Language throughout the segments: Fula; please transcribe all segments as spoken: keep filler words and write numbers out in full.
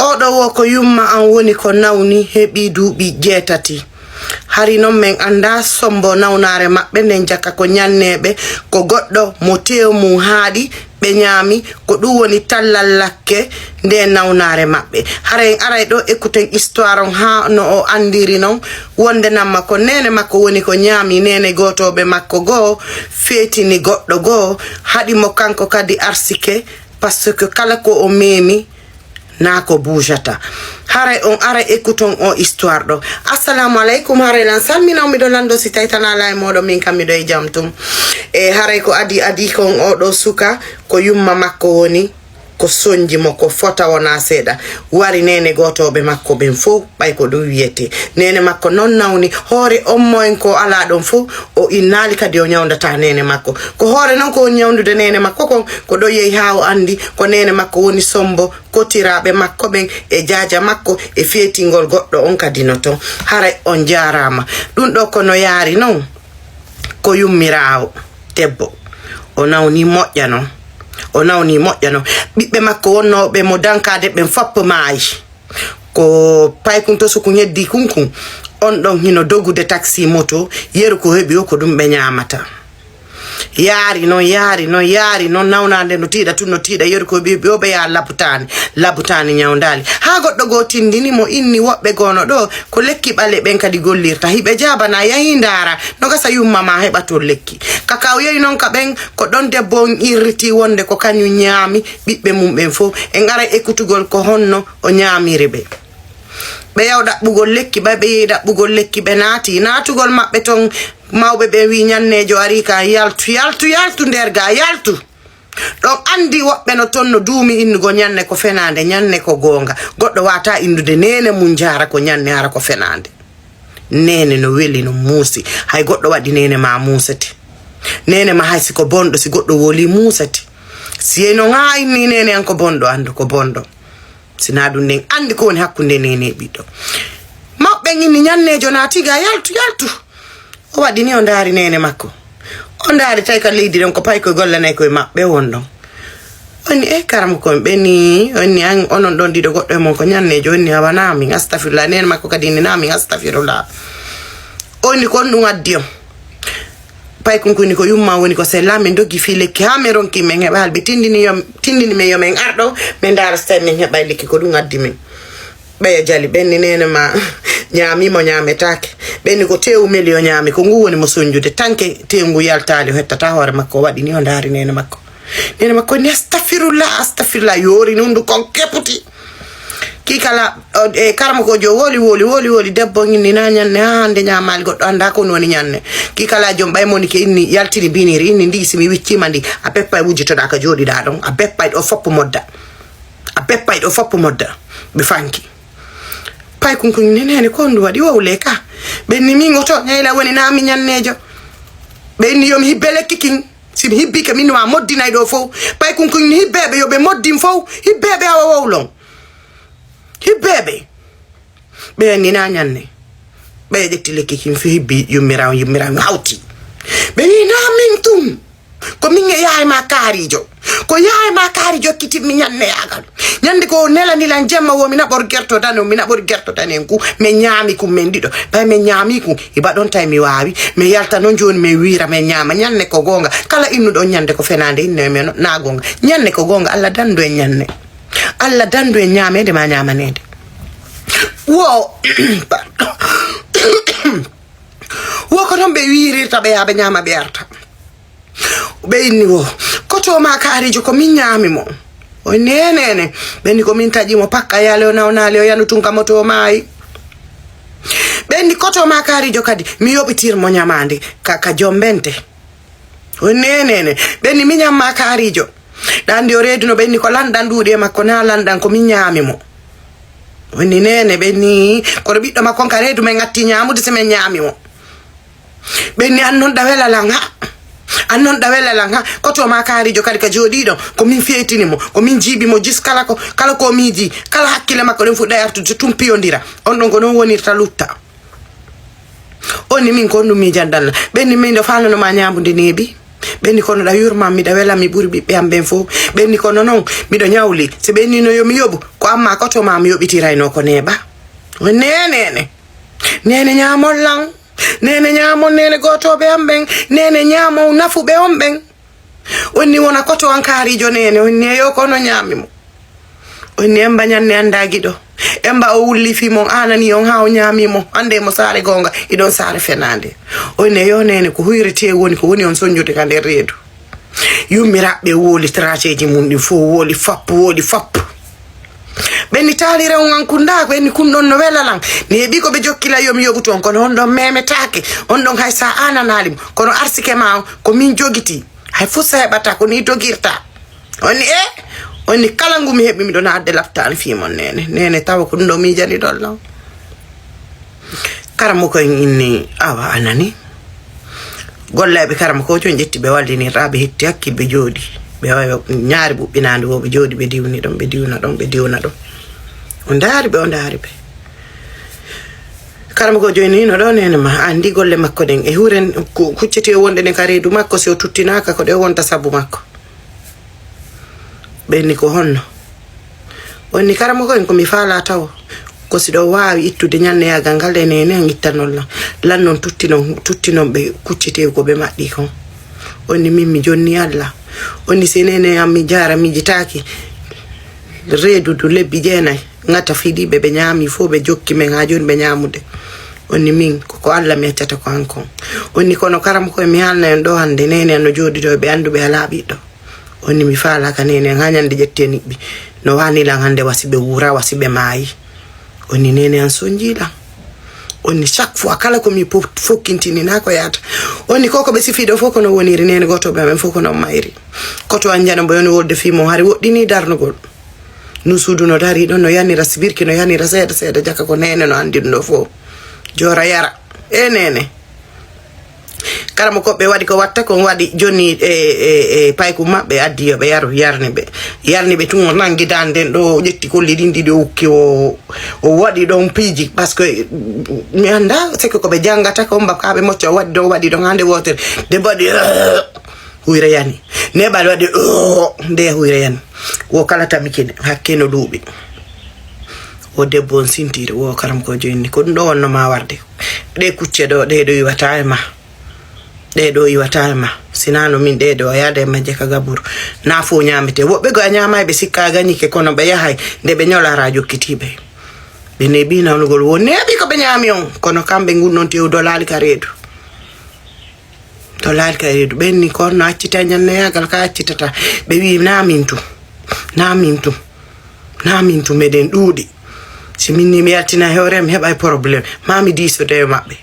Oɗo wo ko yumma an woni ko nawni heɓi duuɓi jeetati. Hari non men anndaa sombo nawnaare maɓɓe nden jaka ko ñanneeɓe, ko goɗɗo mo teew mum haaɗi, ɓe ñaami, ko ɗum woni tallal lakke nde nawnaare maɓɓe. Hara en aray ɗo ekkuten histoire on haa no o anndiri non, wonde namma ko neene makko woni ko ñaami neene gootooɓe makko goo, feetini goɗɗo goo, haɗi mo kanko kadi arsike, parce que kala ko o meemi, naa ko buujata. Haray on ara ekkuton o histoire ɗo. Assalamu aleykum, haray lan salmina on, miɗo lando si taytana ala e moɗo, min kam miɗo e jam tum. E haray ko adi adi kon oɗo suka, ko yumma makko woni, ko sonji mo, ko fota wona seeɗa. Wari neene gootooɓe makko ɓen fow, ɓay ko ɗum wiyete. Neene makko non nawni, hoore on mo en ko ala ɗon fow, o innaali kadi o ñawndata neene makko. Ko hoore non ko woni ñawndude neene makko kon, ko ɗo yehi haa o anndi ko neene makko woni sombo, kotiraaɓe makko ɓen e jaaja makko e feetingol goɗɗo on kadi no ton. Haray on jaaraama. Ɗum ɗo ko no yaari non. Ko yummiraawo debbo. O nawni moƴƴa non. O nawni moƴƴa non. Ɓiɓɓe makko wonnooɓe mo dankaade ɓen fop maayi. Ko paykun to suku ñeddi kunkun. On ɗon hino dogude taxi moto. Yeru ko heɓi o ko ɗum ɓe ñaamata. Yaari non, yaari non, yaari non, nawnaande no tiiɗa tun, no tiiɗa, yeru ko ɓe, ɓe, ɓe ya labutaani, labutaani ñawndaali. Haa goɗɗo goo tindini mo, inni woɓɓe goono ɗo, ko lekki ɓale ɓen kadi gollirta. Hiɓe jaabana, yahi ndaara, no gasa yumma ma heɓa toon lekki. Kaka o yehi non ka ɓen, ko ɗon debbo on irriti wonde ko kañum ñaami ɓiɓɓe mum ɓen fow. En ara ekkutugol ko honno o ñaamiri ɓe. Ɓe yaw ɗaɓɓugol lekki, ɓay ɓe yehi ɗaɓɓugol lekki, ɓe naati. Naatugol maɓɓe ton, mawɓe ɓen wi, "Ñanneejo ari ka, yaltu, yaltu, yaltu nder ga, yaltu." Ɗon andi woɓɓe no ton no duumi innugo ñanne ko fenaande, ñanne ko goonga. Goɗɗo waata innude neene mum jaara ko ñanne, hara ko fenaande. Neene no weli, no muusi. Hay goɗɗo waɗi neene ma muusete. Neene ma hay si ko bonɗo, si goɗɗo woli muusete. Si yey non haa inni neene an ko bonɗo, andu ko bonɗo. Sinaa ɗum nden anndi ko woni hakkunde neene e ɓiɗɗo. Mawɓe inni ñanneejo naati ga, "Yaltu, yaltu." O waɗi ni o ndaari neene makko. O ndaari tawi ka leydi ɗon ko pay ko gollanay koye maɓɓe won ɗon. O inni, "E karamoko en ɓe ni, o inni an onon ɗon ɗiɗo goɗɗo e mon ko ñanneejo?" O inni, "Awa naa min, astafirullah." Neene makko kadi inni, "Naa min, astafirullah." O inni, "Ko on ɗum addi on?" Pay kunkuni ko yumma woni ko sella, min doggi fii lekki haa min ronki min heɓa hal ɓe tindini yo, tindini min yo min arɗo, min ndaara so tawi min heɓay lekki ko ɗum addi min. Ɓeya jali, ɓenni neene ma ñaami mo ñaametaake. Ɓenni ko teewu meli o ñaami, ko ngu woni mo sonjude. Tanke teewu ngu yaltaali, o hettata hoore makko, o waɗi ni o ndaari neene makko. Neene makko ni, "Astafirullah, astafirullah," yoori nundu kon keputi. Kii kala, o, e, karamoko jo woli, woli, woli, woli, debbo inni na ñanne, haa hannde ñaamaali goɗɗo annda ko woni ñanne. Kii kala jom ɓay moni ke inni yaltini biniri, inni ndi si mi wiccima ndi, a beppa e wujjitoɗa ka jooɗiɗa ɗon, a beppa e ɗo foppo modda. A beppa e ɗo foppo modda. Ɓe fanki. Pay kunkun ni neene ko ndu waɗi wowle ka. Ɓenni min o to, ñayla woni na mi ñanneejo. Ɓenni yo mi hibbe lekki kin. Si mi hibbike min wa moddinay ɗo fow. Pay kunkun ni hibbeɓe yo ɓe moddin fow. Hibbeɓe awa wowlon. Hibbeɓe. Ɓe ni na ñanne. Ɓe ƴetti lekki kin fi hibbi yummiraw, yummiraw hawti. Ɓe ni na min tum. Ko min e yaay ma kaarijo. Ko yaay ma kaarijo kitin mi ñanne yagal. Ñande ko nela nilan jemma wo mi naɓor gerto dano, mi naɓor gerto danen ku. Min ñaami kun min ɗiɗo. Pay min ñaami kun. Iba ɗon tay mi waawi. Min yalta non jooni min wiira min ñaama. Ñanne ko goonga. Kala innuɗo on ñande ko fenaande inne min na goonga. Ñanne ko goonga. Allah dandu en ñanne. Allah dandu en ñaameede ma ñaamaneede. Wo, pardon. Wo ko non ɓe wiirirta ɓe yaa ɓe ñaama ɓe arta. Ɓe inni wo, "Koto ma kaarijo ko min ñaami mo." O nenene. Ɓe ni ko min taƴi mo pakka yaale o nawnaali o yanu tun ka moto o maayi. Ɓe ni koto ma kaarijo kadi mi yoɓitir mo ñamaande ka, ka jombente. O nenene. Ɓe ni mi ñamma kaarijo. Ɗan ndi o reeduno ɓe ni ko lanɗan ɗuuɗi e makko na lanɗan ko min ñaami mo. O ni neene ɓe ni kono ɓiɗɗo makko on ka reedu men atti ñaamude si men ñaami mo. Ɓenni an non ɗa wela lan ha. An non ɗa wela lan ha. Koto ma kaarijo kadi ka jooɗiɗo. Ko min feetini mo. Ko min jiibi mo jis kala ko, kala ko miiji. Kala hakkile makko ɗen fuɗɗa artude so tun piyondira. On ɗon ko non wonirta lutta. On ni min ko on ɗum miijandalla. Ɓenni min ɗo faalano ma ñaamude neeɓi. Ɓenni kono ɗa yurmam, miɗa welam, mi ɓuri ɓiɓɓe am ɓen fof. Ɓenni kono noon, miɗo ñawli. Si ɓenni no yo mi yoɓu, ko amma koto ma mi yoɓitirayno ko neeɓa. O nee neene. Neene ñaamon lan. Neene ñaamon neene gootooɓe am ɓen. Neene ñaamon nafuɓe on ɓen. On ni wona koto an kaariijo neene. On ni yo kono ñaami mo. On ni Emba ñanne anndaa giɗo. Emba o wulli fii mon, aanani on haa o ñaami mo. Annde mo saare goonga, iɗon saare fenaande. On ni yo neene ko huyretee woni, ko woni on soñjude ka nder reedu. Yummiraaɓe wooli traceeji mum ɗin fof wooli fappu, wooli fappu. Ɓenni taalira on an kunda, ko ɓenni kun ɗon no wela lan. Neeɓi ko ɓe jokkila yo mi yoɓu toon, kono on ɗon memetaake, on ɗon hay sa aananaali mo. Kono arsike ma on, ko min jogiti. Hay fus heɓata, ko ni dogirta. On ni e, on ni kala ngu mi heɓi miɗo naatde laptaani fii mon neene. Neene tawa ko ɗum ɗo miijani ɗon lan. Karamoko en inni, awa, a nani? Golleeɓe karamokoojo en ƴetti ɓe wallinirɗa, ɓe hetti hakkil, ɓe jooɗi. Ɓe wawi ñaari ɓuɓɓinaande wo, ɓe jooɗi, ɓe diwni ɗon, ɓe diwna ɗon, ɓe diwna ɗon. O ndaari ɓe, o ndaari ɓe. Karamokoojo en ni no ɗo neene ma, a anndi golle makko ɗen. E huren ku-, kuccete wonɗe ɗen ka reedu makko, si o tuttinaaka ko ɗe wonta sabu makko. Ɓen ni ko honno? On ni karamoko en ko mi faala tawo. Ko si ɗo waawi ittude ñanneyagal ngal e neene an ittanon lan. Lan non tuttinon, tuttinon ɓe kucciteewu ko ɓe maɗɗi kon. On ni min mi jonni Alla. On ni si neene an mi jaara mi jitaaki. Reedu du lebbi jeenay. Ngata fiɗi ɓe ɓe ñaami fof ɓe jokki men haa jooni ɓe ñaamude. On ni min ko, ko Alla mi accata ko an kon. On ni kono karamoko en mi haalna en ɗo hannde neene an no jooɗi ɗo e ɓe anndu ɓe alaa ɓiɗɗo. On ni mi faalaaka neene an haa ñande ƴetti e niɓɓi. No waani lan hannde wasi ɓe wuura, wasi ɓe maayi. On ni neene an sonji lan. On ni chaque fois kala ko mi po-, fokkintini na ko yaata. On ni koko ɓe sifi ɗo fof kono woniri neene gooto ɓe men fof kono mayri. Koto an jana mbo yoni wolde fii mo hari woɗɗini darnugol. No suudu no dari ɗon no yanira sibirki no yanira seeɗa seeɗa jaka ko neene no anndi ɗum ɗo fof. Joora yara. E neene. Kala mo koɓɓe waɗi ko watta kon waɗi jonni e, e, e payku maɓɓe addi yo ɓe yaru yarni ɓe. Yarni ɓe tun o nangi dande ɗo o ƴetti kolli ɗin ɗiɗi o ukki o, o waɗi ɗon piiji parce que mi annda c'est que ko ɓe janngata ko mbakaɓe mocca o waɗi ɗon waɗi ɗon hande wotere. Debbo waɗi huyre yani. Neɓal waɗi nde huyre yani. Wo kala tamikine hakke no ɗuuɓi. Wo debbo on sintiri wo karam ko joyinni ko ɗum ɗo wonno ma warde. Ɗe kucce ɗo ɗe ɗo iwata e ma. Ɗe ɗo iwata e ma. Sina no min ɗe ɗo yaada e majje ka gaburu. Na fo ñamete. Woɓɓe go a ñama e ɓe sikka a gañike kono ɓe yahay nde ɓe ñolara jokkitiɓe. Ɓe neɓi nawnugol wo neɓi ko ɓe ñami on. Kono kamɓe ngun non tew dolali ka reedu. Dolali ka reedu. Ɓen ni kono accita ñanneyagal ka accitata. Ɓe wi na min tu. Na min tu. Na min tu meɗen ɗuuɗi. Si min ni mi yaltina e hoore mi heɓa e problème. Ma mi diisode e maɓɓe.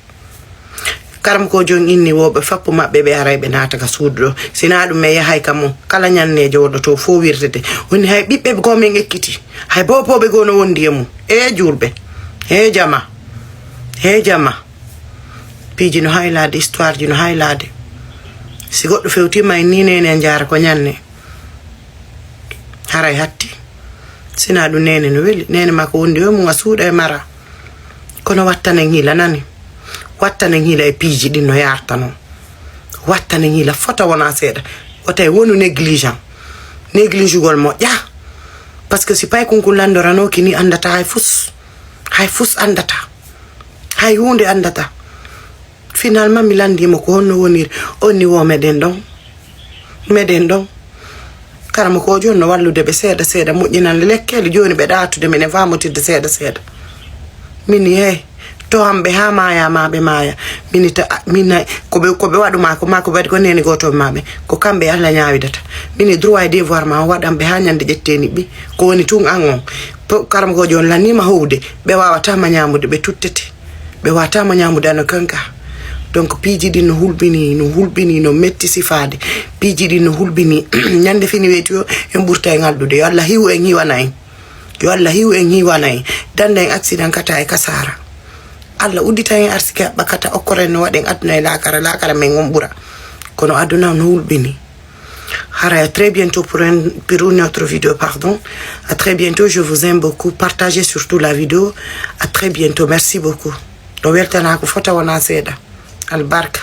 Karam ko jon inni woɓe fappu maɓɓe ɓe aray ɓe naata ka suudu ɗo. Sina ɗum e yahay ka mum. Kala ñannejo woɗɗo to fo wirtete. Woni hay ɓiɓɓe goomen ekkiti. Hay boboɓe goo no wondi e mum. E julɓe. E jama. E jama. Piiji no haylaade, histoire ji no haylaade. Si goɗɗo fewtima en ni nene a jaara ko ñanne. Haray hatti. Sina ɗum nene no weli. Nene ma ko wondi e mum a suuɗa e mara. Kono wattanen hila nani. Wattanen hila e piiji ɗin no yarta non. Wattanen hila fota wona seeɗa. Wota e wonu négligent. Négligugol moƴƴa. Parce que si paykunkun landoranooki ni andata hay fus. Hay fus andata. Hay huunde andata. Finalement mi landimo ko honno woniri. On ni wo meɗen ɗon. Meɗen ɗon. Karama ko joni no wallude ɓe seeɗa seeɗa moƴƴinan lekkele joni ɓe ɗaatude minen famotirde seeɗa seeɗa. Min he to hamɓe ha maya ma ɓe maya. Min ta min ko ɓe ko ɓe waɗu ma ko ma ko ɓe waɗi ko nene goto ma ɓe ko kamɓe Allah ñawidata. Min droit et devoir ma o waɗan ɓe ha ñande ƴetteni ɓi ko woni tun an on. Karama ko joni lannima howde ɓe wawata ma ñamude ɓe tuttete. Ɓe watama ñamude ano kanka. Donc piiji ɗin no hulɓini no hulɓini no metti sifaade. Piiji ɗin no hulɓini. Ñande fini weeti o en ɓurta en alɗude yo Allah hiw en hiwana en. Yo Allah hiw en hiwana en. Danda en accident kata e kasara. Allah uddita en arsike aɓɓa kata okkoren no waɗen aduna e lakara lakara men on ɓura. Kono aduna no hulɓini. Haray à très bientôt pour, un, pour une autre vidéo pardon. À très bientôt, je vous aime beaucoup. Partagez surtout la vidéo. À très bientôt, merci beaucoup. O weltana ko fota wona seeɗa. Albarka.